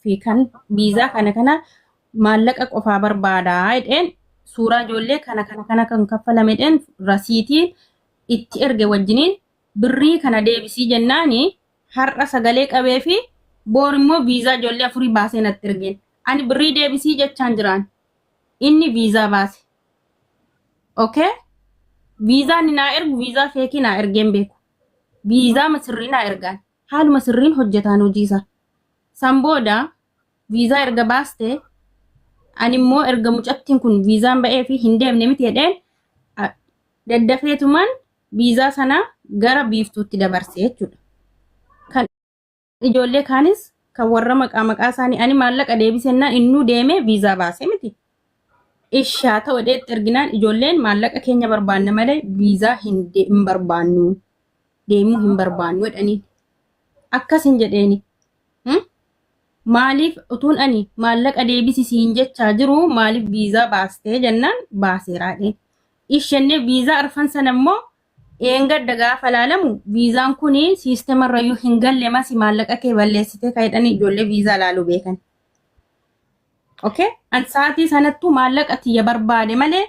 fi kan viizaa kana kana maallaqa qofaa barbaadaa jedheen, suuraa ijoollee kana kana kana kan kaffalame jedheen, rasiitiin itti erge wajjiniin birrii kana deebisii jennaani, har'a sagalee qabee fi boor immoo viizaa ijoollee afurii baasee natti ergeen. Ani birrii deebisii jechaan jiraan. Inni viizaa baase. Okay? Viizaa inni naa ergu viizaa fake naa ergeen beeku. Viizaa sirrii naa ergaan. Haaluma sirriin hojjetaan hojii isaa. San booda viizaa erga baaste, ani immoo erga mucattiin kun viizaan ba'ee fi hin deemne miti jedheen, daddafeetumaan viizaa sana gara Biiftuutti dabarse jechuudha. Kan ijoollee kaanis kan warra maqaa maqaa isaanii ani maallaqa deebisennaan innuu deemee viizaa baase miti. Ishaa ta'u jedheetti erginaan, ijoolleen maallaqa keenya barbaanna malee viizaa hin barbaannu, deemuu hin barbaannu jedhanii. Akkas hin jedheeni. Maaliif utuun ani maallaqa deebisi siin jechaa jiru maaliif viizaa baastee jennaan, baaseeraa jedheen. Ishenne viizaa arfan sana immoo eengadda gaafa laalamu, viizaan kun siistemarrayyuu hin galle, masi maallaqa kee balleessitee kan jedhanii ijoollee viizaa laaluu beekan. Okay? An sa'aatii sanattuu maallaqa tiyya barbaade malee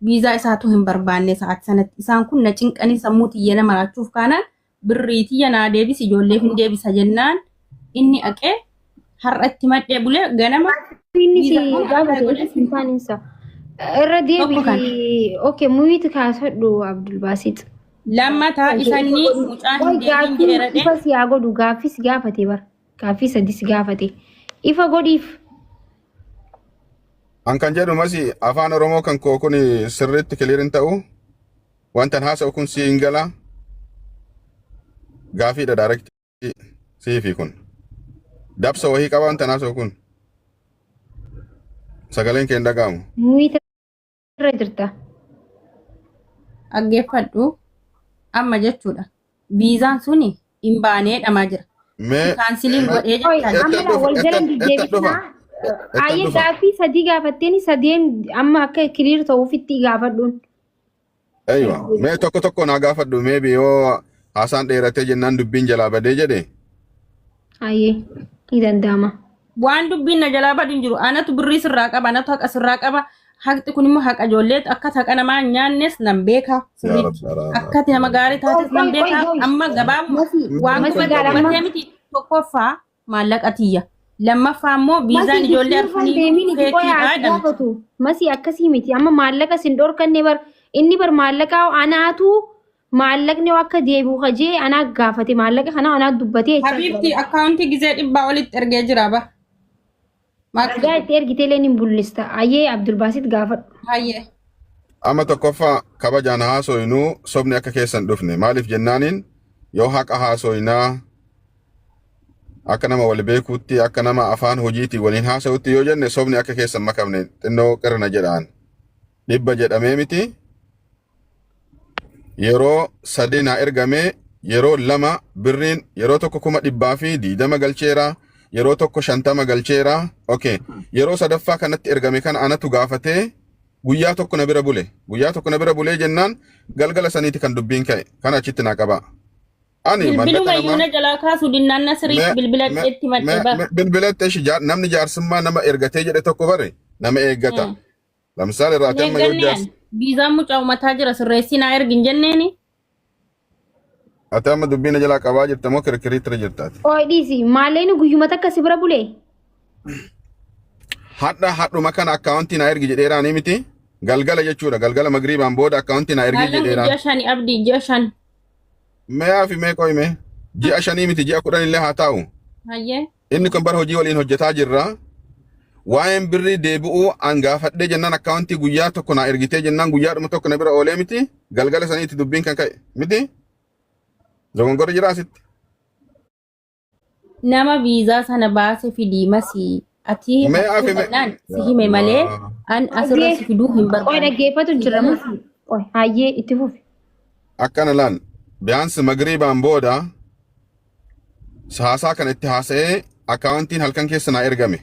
viizaa isaatu hin barbaanne sa'aatii sanatti. Isaan kun na cinqanii sammuu tiyya na maraachuuf kaanaan, birrii tiyya naa deebisi, ijoolleef hin deebisa jennaan, inni aqee har'a itti madhee bulee ganama Inni si viizaa kana gaafate godhe. hin taaninsa. Irra Tokko kan. deebi'i. Okay, mute kaasadhu, Abdul Basit. Lammataa isanni mucaan hin deebiin Gaaffii jedheera dhee. ifa si haa godhu, gaaffii si gaafate bara. Gaaffii sadi si gaafate. Ifa godhiif. An kan jedhu masi, afaan Oromoo kan koo kun sirriitti clear hin ta'u. Wantan haasa'u kun si hin gala. Gaafiidha direct siifi kun. Dabsa wahii qaba wantan haasa'u kun. Sagaleen kee hin dhaga'amu. Mute irra jirta. Dhaggeeffadhu amma jechuudha. Viizaan suni hin baanee dhamaa jira. Mee Canceliin godhee Oi, jechaa jira. amma Ettan dhufa, wal jala ettan hin ettan dhufa. deddeebisinaa. Ettan Ayyee, dhufa. gaaffii sadii gaafatteeni sadeen amma akka clear ta'uufitti gaafadhuun. Aywa. Mee tokko tokko naa gaafadhu, maybe yoo haasaan dheeratee jennaan dubbiin jalaa badee jedhe. Ayyee, ni danda'ama. Waan dubbiin na jalaa badu hin jiru. Anatu birrii sirraa qaba, anatu haqa sirraa qaba. Haqni kun immoo haqa ijoolleet, akka haqa namaa hin nyaannes nan beeka Yaa sirriitti. Rabbi araara. Akka ati nama gaarii taates nan Oi, oi, beeka. oi. Amma gabaabuma Masi, waan masi qubatti gaadha amma. qabatee miti. Tokkoffaa maallaqa tiyya. Lammaffaa immoo Masi viizaan ijoollee dubbiin kan arfanii deemin itti qoyaa fakeiidha ati jedhame. gaafatu. Masi, akkasii miti. Amma maallaqa sin dhorkanne bar. Inni bar maallaqa anaatu maallaqni akka deebi'u kajee anaa gaafate, maallaqa kana anaa dubbatee jechaa jira. Habiibti, akkaawuntii gizee 100 olitti ergee jira ba. Ragaa itti ergitee illee ni bullista. Ayyee, Abdulbaasit, gaafadhu. Hayyee. Amma tokkoffaa kabajaan haasoyinuu, sobni akka keessan dhufne maaliif jennaaniin, yoo haqa haasoyinaa akka nama wal beekuutti, akka nama afaan hojiitiin waliin haasa'utti yoo jenne, sobni akka keessan makamne xinnoo qirna jedhaan. 100 jedhamee miti, yeroo sadii naa ergamee, yeroo lama birriin, yeroo tokko 120,000 galcheera, yeroo tokko 50 galcheera. Okay, yeroo sadaffaa kanatti ergame kana anatu gaafatee guyyaa tokko na bira bule. Guyyaa tokko na bira bulee jennaan, galgala saniiti kan dubbiin ka'e kana achitti naa qaba. Ani Bilbiluma mallaqa iyyuu namaa na jalaa kaasu dinnaan na siriitti bilbila itti madde bara. Bilbilatti ishi namni jaarsummaa nama ergatee jedhe tokko bare nama eeggata. Lamsaal irraa amma yoo Eegganne jaars ani viizaan mucaa uummataa jira, sirreessii naa ergin jenneeni. Ati amma dubbii na jalaa qabaa jirta moo kirkiriitti irra jirta ati? Oi, dhiisi. Maallaqni guyyuma takka si bira bulee? Hadha hadhuma kana akkaawuntii naa ergi jedheeraanii miti, galgala jechuudha, galgala magriibaan booda akkaawuntii naa ergi Maallaqni jedheeraan. ji'a 5, Abdii, ji'a 5. Meeyaa fi mee qoyme ji'a 5 miti, ji'a 10 illee haa taa'u. Hayyee. Inni kun bara hojii waliin hojjetaa jirra. Waa'een birrii deebi'uu an gaafadhee jennaan, akkaawuntii guyyaa tokko naa ergitee jennaan, guyyaadhuma tokko na bira oolee miti, galgala saniitti dubbiin kan ka'e miti. Dogongorri jira asitti. Nama viizaa sana baase fidii masii. Ati Mee hattuu afi mee. jennaan si hime malee an asirra si fiduu hin Oi, barbaanne. dhaggeeffatu jira masi. Oi, hayyee, itti fufi. Akkana laal, biyaansi magriibaan booda haasaa kan itti haasa'ee akkaawuntiin halkan keessa naa ergame.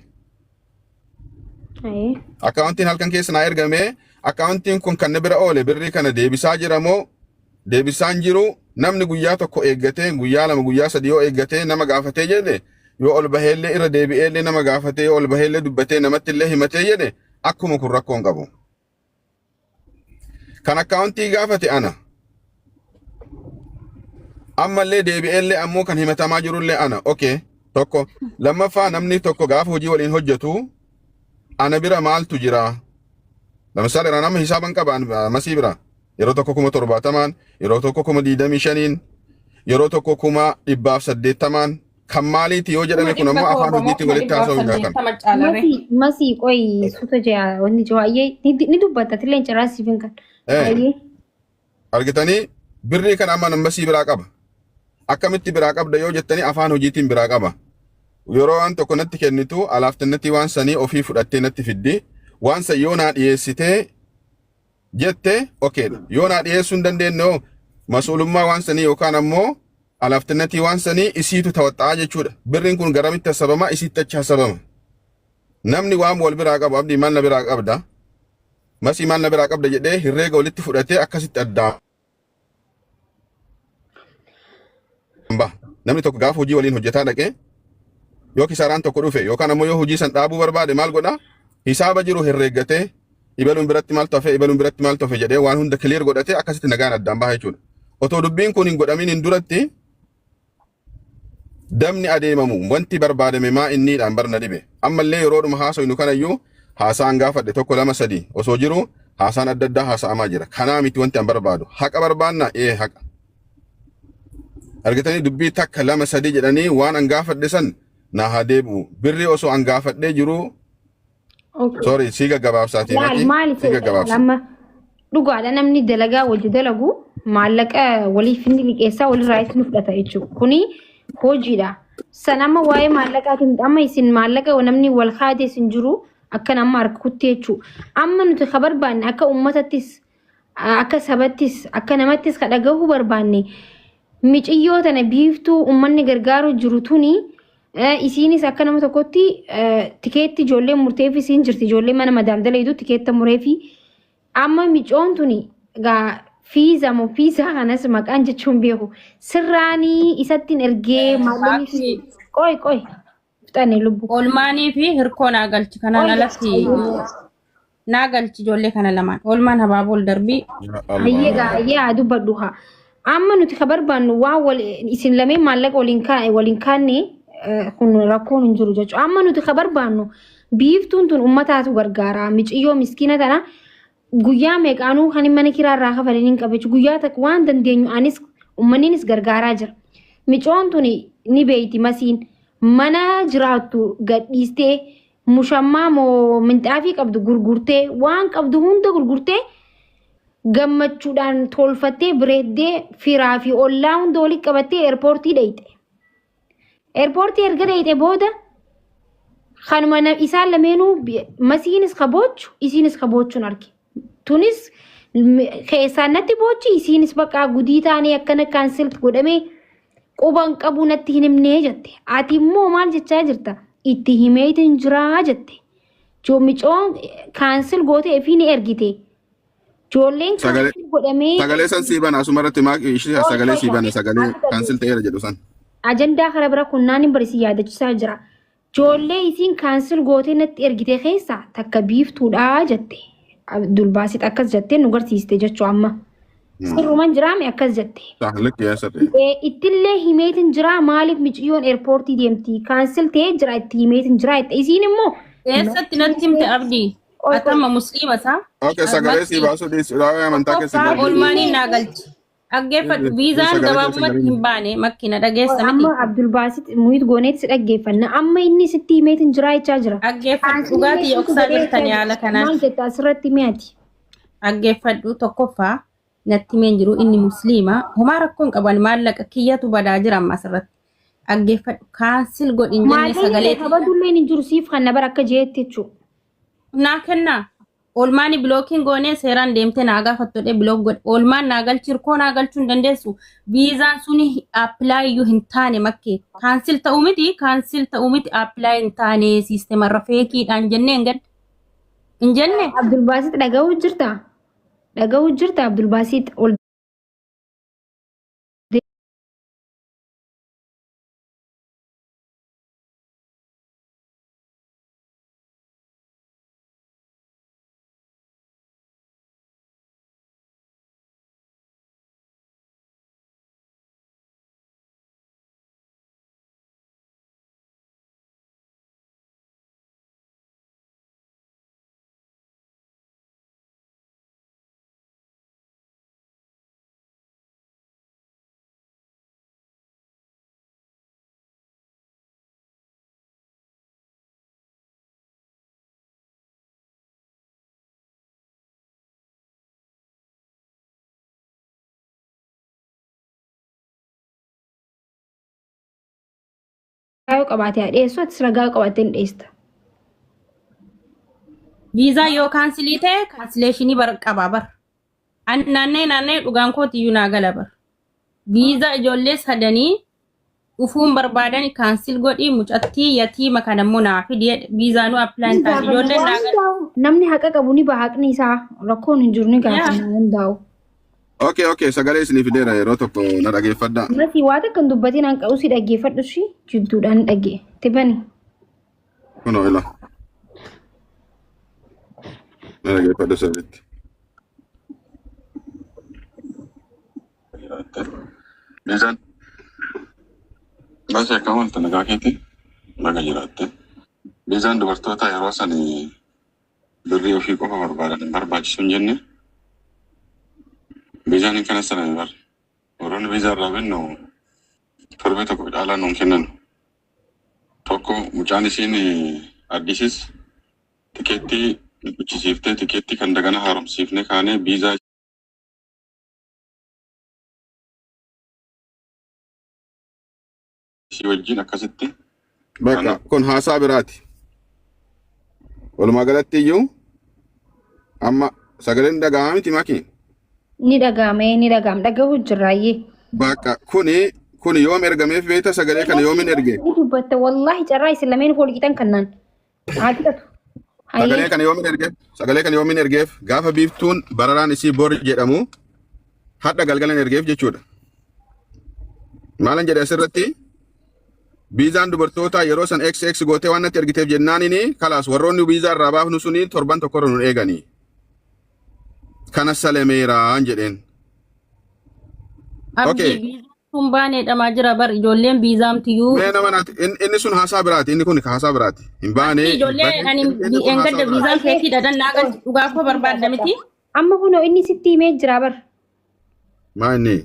Hayyee. Akkaawuntiin halkan keessa naa ergame, akkaawuntiin kun kan na bira oole birrii kana deebisaa jira moo deebisaan jiru? Namni guyyaa tokko eeggatee, guyyaa 2, guyyaa 3 yoo eeggatee nama gaafatee jedhe Yoo ol baheellee irra deebi'eellee nama gaafatee, yoo ol baheellee dubbatee namatti illee himatee jedhe, akkuma kun rakkoo hin qabu. Kan akkaawuntii gaafate ana. Ammallee deebi'eellee ammoo kan himatamaa jirullee ana. Okay. Tokko. Lammaffaa, namni tokko gaafa hojii waliin hojjetu ana bira maaltu jira? Lamisaale, nama hisaaban qaba masii bira. Yeroo tokko 70,000n, yeroo tokko 25,000n, yeroo tokko 180,000n kan maaliiti yoo jedhame, kun ammoo afaan hojiitti walitti haasa'uu hin beekan. Caalare. Masii, masii, qoy, suuta jea wanni jiru ayyee ni dubbatta tillee carraa siif hin kan. Ayyee. Argitanii, birrii kan amma masii biraa qaba. Akkamitti biraa qabda yoo jettanii, afaan hojiitiin biraa qaba. Yeroo waan tokko natti kennitu alaaftannetti waan sanii ofii fudhattee natti fiddi. Waan san yoo naa dhiyeessitee jette, okay dha. Yoo naa dhiyeessuu hin dandeenye hoo, mas'uulummaa waan sanii yookaan ammoo alaaftannetti waan sanii isiitu tawaxxaa jechuudha. Birriin kun garamitti hasabama? Isiitti achi hasabama. Namni waan wal biraa qabu, Abdii maal na biraa qabda? Masii maal na biraa qabda jedhee herreega walitti fudhatee akkasitti addaan baha. Namni tokko gaafa hojii waliin hojjetaa dhaqee yoo kisaaraan tokko dhufe yookaan ammoo yoo hojii san dhaabuu barbaade maal godha? Hisaaba jiru herreeggatee, ibaluun biratti maaltu hafe, ibaluun biratti maaltu hafe jedhee waan hunda clear godhatee akkasitti nagaan addaan baha jechuudha. Otoo dubbiin kun hin godhamin hin duratti damni adeemamu wanti barbaadame maa inniidhaan barna dhibe. Ammallee yeroodhuma haasofnu kanayyuu haasaan gaafadhe tokko, lama, sadi osoo jiru haasaan adda addaa haasa'amaa jira. Kanaa miti wanti an barbaadu. Haqa barbaanna, ee haqa. Argitanii, dubbii takka, lama, sadi jedhanii waan an gaafadhe san naa haa deebi'u. Birrii osoo an gaafadhee jiru. Sorry, si gaggabaabsaatii. Laal maki maali si ta'e gaggabaabsa. amma dhugaadha, namni dalagaa wajji dalagu maallaqa waliif inni liqeessaa, walirraa itti fudhata jechuudha. Kuni hojiidha. San amma waa'ee maallaqaatiin amma isin maallaqa namni wal kaatee isin jiru akkan amma harkutti jechuudha. Amma nuti ka barbaanne akka uummatattis, akka sabattis, akka namattis ka dhagahuu barbaanne, miciyyoo tana Biiftuu uummanni gargaaru jiru tuni, isiinis akka nama tokkotti tikeetti ijoollee murteef isiin jirti, ijoollee mana madaam dalayitu tikeetta mureefi. Amma micoon tuni gaa fiiza moo fiizaa kanas maqaan jechuun beeku sirraanii isattiin ergee maallaqni qoy qoy fixanne lubbu. Oolmaanii fi hirkoo naa galchi, kanaan alatti naa galchi ijoollee kana lamaan. Oolmaan habaaboo ol darbii. Hayyee gaa, hayyee haa dubbadhu haa. Amma nuti ka barbaannu waan wal isin lameen maallaqa waliin kaa'e waliin kaanne, kun rakkoon hin jiru jechuudha. Amma nuti ka barbaannu Biiftuun tun ummataatu gargaara. Miciyyoo miskiina tana guyyaa meeqaanuu kan mana kiraa irraa kafalanii hin qabu jechuudha. Guyyaa takka waan dandeenyu anis uummanninis gargaaraa jira. Micoon tun ni beeyti, masiin mana jiraattu gadhiistee, mushammaa moo minxaafii qabdu gurgurtee, waan qabdu hunda gurgurtee, gammachuudhaan tolfattee bireeddee firaa fi ollaa hunda walitti qabattee eerpoortii dhayxe. Eerpoortii erga dhayxe booda kanuma isaan lameenuu masiinis ka boochu isiinis ka boochuun arge. Tunis keessaan natti boochi, isiinis bakka gudii taanee akkana cancel godhamee quban qabu natti hin himnee jette. Ati immoo maal jechaa jirta? Itti himeetiin jiraa jette. Micoon cancel gootee fi ni ergite. Ijoolleen cancel godhamee Sagalee san sii bana asumarratti maa ishee sagalee sii bana, sagalee cancel ta'eera jedhu san. Ajandaa kana bira kunnaan hin barisi yaadachiisaa jira. Ijoollee isiin cancel gootee natti ergite keessaa takka Biiftuudhaa jette. Abdulbaasit akkas jettee nu garsiiste jechuu amma. Sirruman jiraame akkas jette. Likki yaa sirrii. Ittillee himeetin jira, maaliif miciyyoon eerpoortii deemti, cancel ta'ee jira, itti himeetin jira jette. Isiin immoo Eessatti natti himte, Abdii? Atama musliima isaa? Okay, sagalee sii baasuu dhiisi. Raawwii amantaa keessa Tokkoffaa hin oolmaanii naa galchi. Dhaggeeffadhu, viizaan Sagalee keessa gabaabumatti hin hin baane makkina, dhageessa miti. Amma Abdulbaasit mute gooneetti si dhaggeeffanna. Amma inni sitti himeetin jira jechaa jira. Dhaggeeffadhu, dhugaatii yoksaa jirtanii haala kanaan. Maal jetta asirratti mi'ati? Dhaggeeffadhu, tokkoffaa natti himeen jiru, inni musliima, homaa rakkoon qaban, maallaqa kiyyatu badaa jira amma asirratti. Dhaggeeffadhu, cancel godhin jennee Maallaqni sagalee kabajullee hin jiru siif kan bara akka jeetti jechuudha. Naa kennaa. Oolmaani blockiin goonee seeraan deemtee naa gaafattu dhee block godhe. Oolmaan naa galchi, hirkoo naa galchuu hin dandeessu. Viizaan suni apply iyyuu hin taane makkee. Cancel ta'uu miti, cancel ta'uu miti, apply hin taane, siisteemarra fakeiidhaan jennee hin gadde. Hin jenne. Abdulbaasit, dhaga'uu jirta? Dhaga'uu jirta, Abdulbaasit, ol yoo qabaate haa dhiyeessu, atis ragaa yoo qabaatte ni dhiyeessita. Viizaa yoo cancel ta'e cancellation bar qaba bar. Ani naannee naannee dhugaan kootiyyuu naa gala bar. Viizaa ijoollee sadanii dhufuun barbaadan cancel godhii, mucattii yatiima kana immoo naa fidi, viizaa nu apply taate ijoolleen naa gala. Namni haqa qabu ni baha, haqni isaa rakkoon hin jiru, ni gaafanna hundaa'u. Okay, sagalee isinii fideera, yeroo tokko na dhageeffadhaa. Mati, waa takka hin dubbatin, an qabu si dhaggeeffadhu, si jidduudhaan dhagge. Tibani. Kunoo ila. Na dhageeffadhu sirriitti. Biizaan baasii akkam oolta, nagaa keetii, baga jiraatte. Biizaan dubartoota yeroo sanii birrii ofii qofa barbaadan hin barbaachisu hin jenne. Biizaan hin kana sana bar. Warroonni biizaa irraa binnu torbee tokko caalaa nuun kennan. Tokko mucaan isiin addisis tikeettii nu kuchisiiftee, tikeettii kan dagana haaromsiifnee kaanee biizaa ishii wajjin akkasitti Bakka kun haasaa biraati. Walumaa galatti iyyuu amma sagaleen dhaga'aa miti, Maki? Ni dhaga'ame, ni dhaga'am, dhaga'uu jirraayyee. Bakka kuni yoom ergameef beekta, sagalee kana yoomin erge? Ni dubbatta, wallaahi carraa isin lameen wal qixan kannaan. Haa fixatu. Sagalee Hayyee. kana yoomin ergeef? Sagalee kana yoomin ergeef? Gaafa biiftuun bararaan isii bor jedhamu hadha galgalan ergeef jechuudha. Maalan jedhe asirratti? Biizaan dubartootaa yeroo san XX gootee waan natti ergiteef jennaanini kalaas, warroonni biizaa irraa baafnu suni torban tokkorra nun eeganii. Kana salemeeraan jedheen. Abdii, biizaan sun baanee dhamaa jira bar, ijoolleen biizaamtiyyuu. Mee nama naati inni sun haasaa biraati, inni kun haasaa biraati. Hin baane. Abdii, ijoollee ani inni kun haasaa engadda biraati. viizaan feekii dhadhan naa galchi, dhugaa koo barbaadda miti. Amma kunoo inni sitti himee jira bar. Maa inni?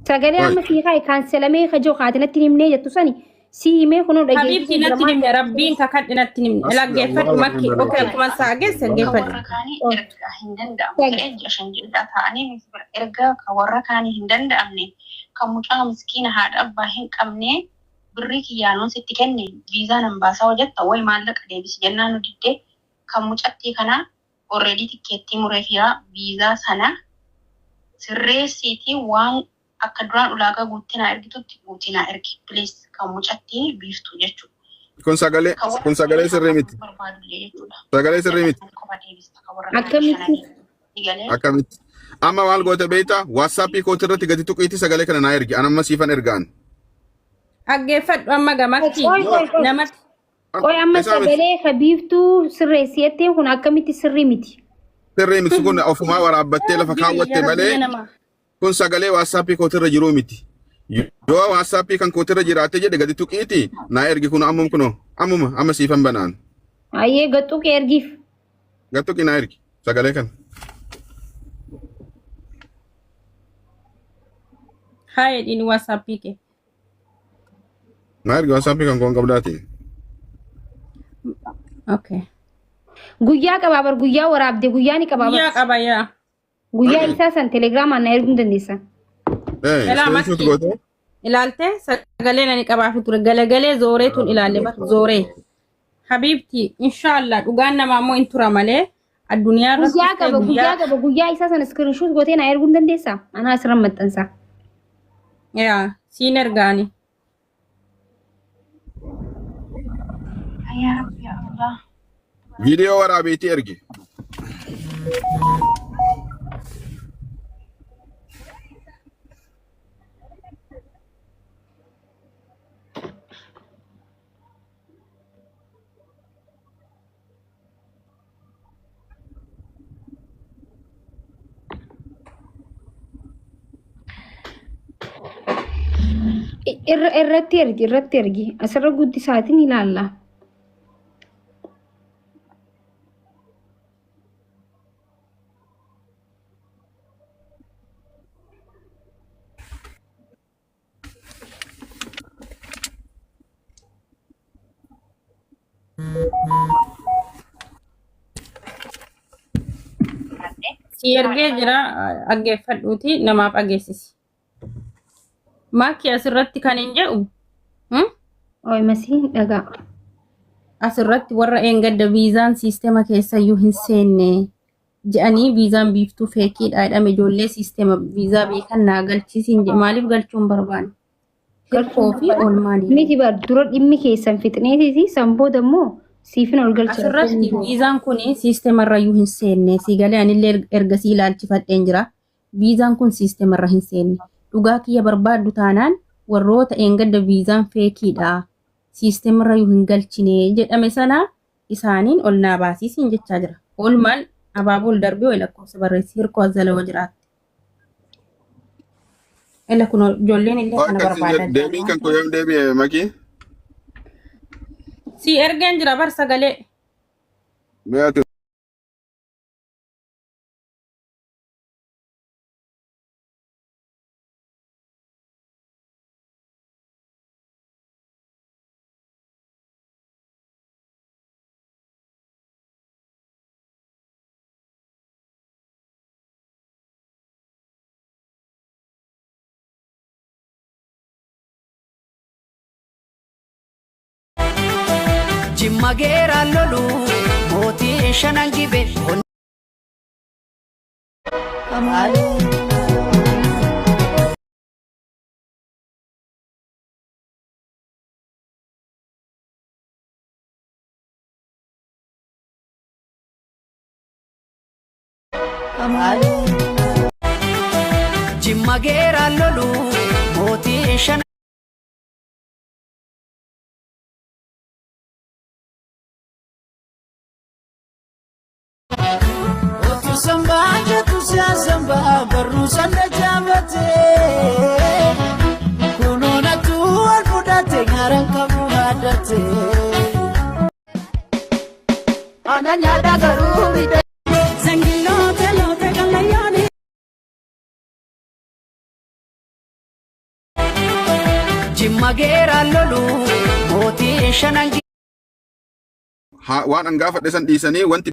Sagalee Oi. amma sii kaaye cancel amee kajoo kaate natti hin himnee jettu sani si himee kunoo Habiibti, dhageessisee jira. natti himne, rabbiin kakadhe natti himne. Dhaggeeffadhu Makki. Okay, akkuma isaa geesse Ka dhaggeeffadhu. warra kaanii erga hin danda'amu ta'e ji'a 5 ji'a ta'anii miti bira, erga ka warra kaanii hin danda'amne, kan mucaa miskiina haadha abbaa hin qabne birrii kiyyaanuun sitti kenne, viizaa nan baasaa hojjetta way, maallaqa deebisi jennaan nu diddee, kan mucattii kanaa already tikkeettii mureefiira, viizaa sana sirreessiitii waan akka duraan ulaagaa guuttee naa ergitutti guutii naa ergi please, kan mucattii biiftuu jechuudha. Kun sagalee Kan warra kun sagalee kaanii sirrii miti. barbaadullee jechuudha. Sagalee sirrii miti. Qofa deebista kan warra kaanii Akkamitti? shananii. Digalee. Akkamitti? Amma maal goote beektaa? WhatsAppii kooti irratti gadi tuqiitii sagalee kana naa ergi. An amma siifan ergaan. Dhaggeeffadhu amma gamakki Qoy, qoy, qoy. namatti. Qoy, amma Isaa miti. sagalee ka biiftuu sirreessi jetteen kun akkamitti sirrii miti? Sirrii miti kun, ofumaa waraabbattee lafa kaawwatte malee Nama. kun sagalee WhatsAppii kootirra jiruu miti. Yoo WhatsAppii kan kootirra jiraate jedhe gadi tuqiiti naa ergi, kun ammum kunoo ammuma amma siifan banaan. Hayyee, gaxxuu kee ergiif. Gad tuqi naa ergi sagalee kana. Haa jedhiin WhatsAppii kee. Naa ergi, WhatsAppii kan koon qabdaati. Okay. Guyyaa qabaa bar, guyyaa waraabde, guyyaa ni qabaa bar. Guyyaa qaba yaa. Guyyaa isaa san telegiraamaan na erguu ni dandeessa. Elaa Screenshot Makki. goote. Ilaalte, sagalee nani qabaafi ture galagalee zooree tun ilaalle bar zooree. Habiibti, inshallah dhugaan namaa immoo hin tura malee addunyaa irratti Guyyaa qaba, guyyaa qaba, guyyaa isaa sana screenshot gootee na erguu ni dandeessa. Anaa asirra maxxansa. Yaa, siin ergaani. Yaa Rabbi, yaa Allah. Viidiyoo waraabiitii ergi. Irra irratti ergi, irratti ergi, asirra guddisaatiin ilaalla. Si ergee jira, dhaggeeffadhuuti namaaf dhageessisi. Maakki, asirratti kan hin jedhu. Oy Masii dhagaa. Asirratti warra eengadda viizaan siistema keessayyuu hin seenne jedhanii viizaan biiftuu feekiidha jedhame ijoollee siistema viizaa beekan naa galchisiin jedhe maaliif galchuu hin barbaanne? Hirkoo fi oolmaanii. Miti bar dura dhimmi keessan fixneetiti san booda immoo siifin ol galcha. Asirratti viizaan kun siistema irrayyuu hin seenne si galee anillee ergasii ilaalchifadheen jira. Viizaan kun siistema irra hin seenne. Dhugaa kiyya barbaaddu taanaan warroota eengadda viizaan feekiidha. Siistema irrayyuu hin galchine jedhame sana isaaniin ol naa baasiisiin jechaa jira. Oolmaan abaaboo ol darbee wayi lakkoofsa barreessi hirkoo azzalawoo jiraatte. Ela kun ijoolleen illee kana Akkasii barbaadaa deebiin kan koo yoom deebi'e makii? Si ergeen jira bar sagalee. Mee ati Jimma geeraan lolu mootiin shanan gibe. Jimma geeraan lolu mootiin shanan. Otu sambaa jettu si'a sambaa barruu sana jaabatee kunuunatu wal fudhate gaaraan qabu haadhate. Ana nyaata garuu midha. Zangiloote loote qallayyooni. Jimma geeraan lolu mootiin shanan. Waan an gaafadhe san dhiisanii wanti